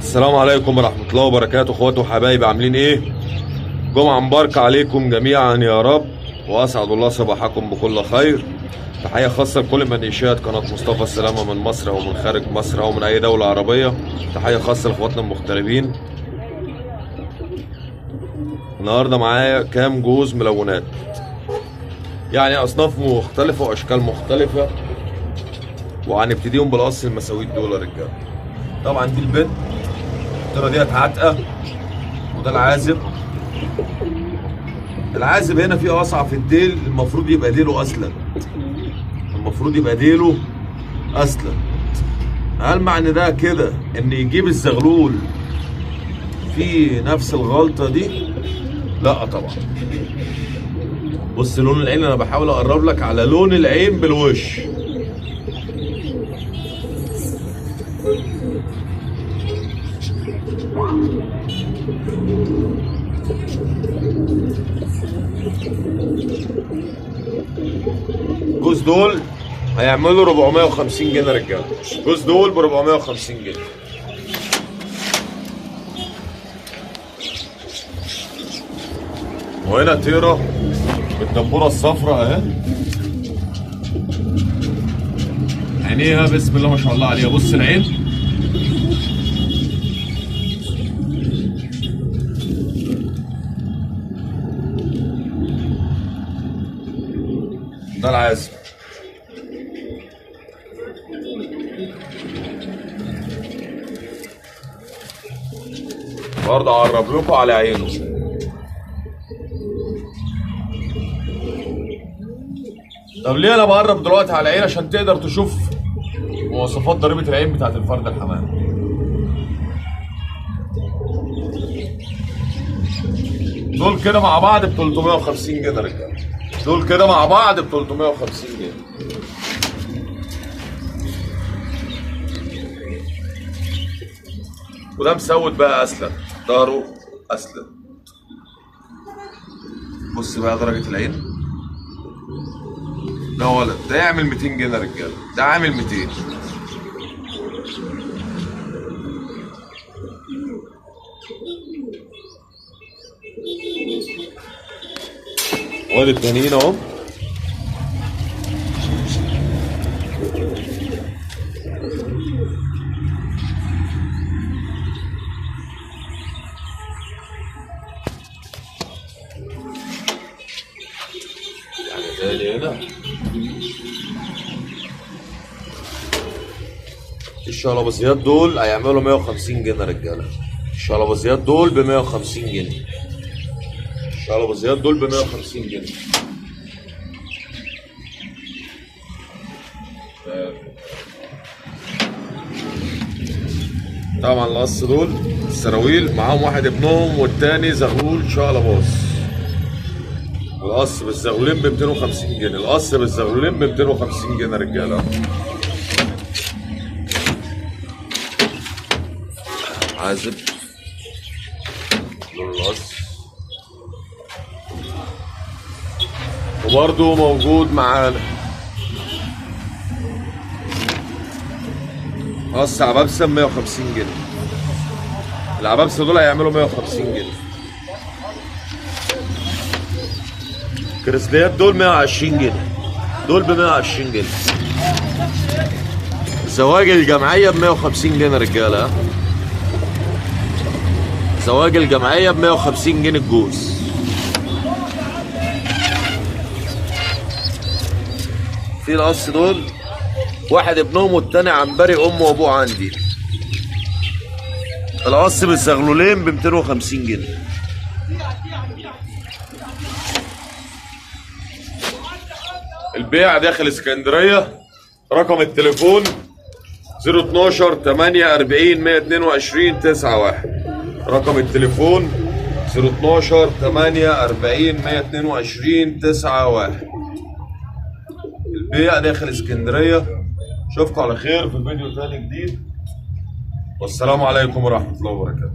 السلام عليكم ورحمة الله وبركاته. اخواتي وحبايبي، عاملين ايه؟ جمعة مباركة عليكم جميعا يا رب، واسعد الله صباحكم بكل خير. تحية خاصة لكل من يشاهد قناة مصطفى السلامة من مصر او من خارج مصر او من اي دولة عربية. تحية خاصة لاخواتنا المغتربين. النهاردة معايا كام جوز ملونات، يعني اصناف مختلفة واشكال مختلفة، وهنبتديهم بالقص المساويد دول يا رجاله. طبعا دي البنت الطيرة ديت عتقه، وده العازب. العازب هنا فيه قصعه في الديل، المفروض يبقى ديله اسلم، المفروض يبقى ديله اسلم. هل معنى ده كده ان يجيب الزغلول في نفس الغلطة دي؟ لا طبعا. بص لون العين، انا بحاول اقرب لك على لون العين بالوش. جوز دول هيعملوا 450 جنيه رجاله، جوز دول ب 450 جنيه. وهنا طيره بالدبوره الصفراء اهي، عينيها بسم الله ما شاء الله عليها. بص العين، ده العازب. برضه اقرب لكم على عينه. طب ليه انا بقرب دلوقتي على العين؟ عشان تقدر تشوف مواصفات ضريبة العين بتاعت الفرد الحمام. دول كده مع بعض ب 350 جنيه رجاله، دول كده مع بعض ب 350 جنيه. وده مسود بقى اسلم، ظهره اسلم. بص بقى درجة العين، ده ولد ده يعمل 200 جنيه رجاله، ده عامل 200. وادي التانيين اهو. يعني تاني هنا الشلبازيات دول هيعملوا 150 جنيه رجاله. الشلبازيات دول ب 150 جنيه. الشلبازيات دول ب 150 جنيه. طبعا القص دول السراويل معاهم واحد ابنهم والتاني زغلول شقلباص. القص بالزغلولين ب 250 جنيه، القص بالزغلولين ب 250 جنيه رجاله. عازب لون القص، وبرده موجود معانا قص عبابسه ب 150 جنيه. العبابسه دول هيعملوا 150 جنيه. الكريسليات دول 120 جنيه، دول ب 120 جنيه. زواج الجمعية ب 150 جنيه رجاله. زواج الجمعية ب 150 جنيه الجوز. في القص دول واحد ابنهم والتاني عنبري امه وابوه عندي. القص بالزغلولين ب 250 جنيه. البيع داخل اسكندرية، رقم التليفون 012 48 122 91. رقم التليفون 012 48 122 91. البيع داخل اسكندرية. اشوفكم على خير في فيديو تاني جديد، والسلام عليكم ورحمة الله وبركاته.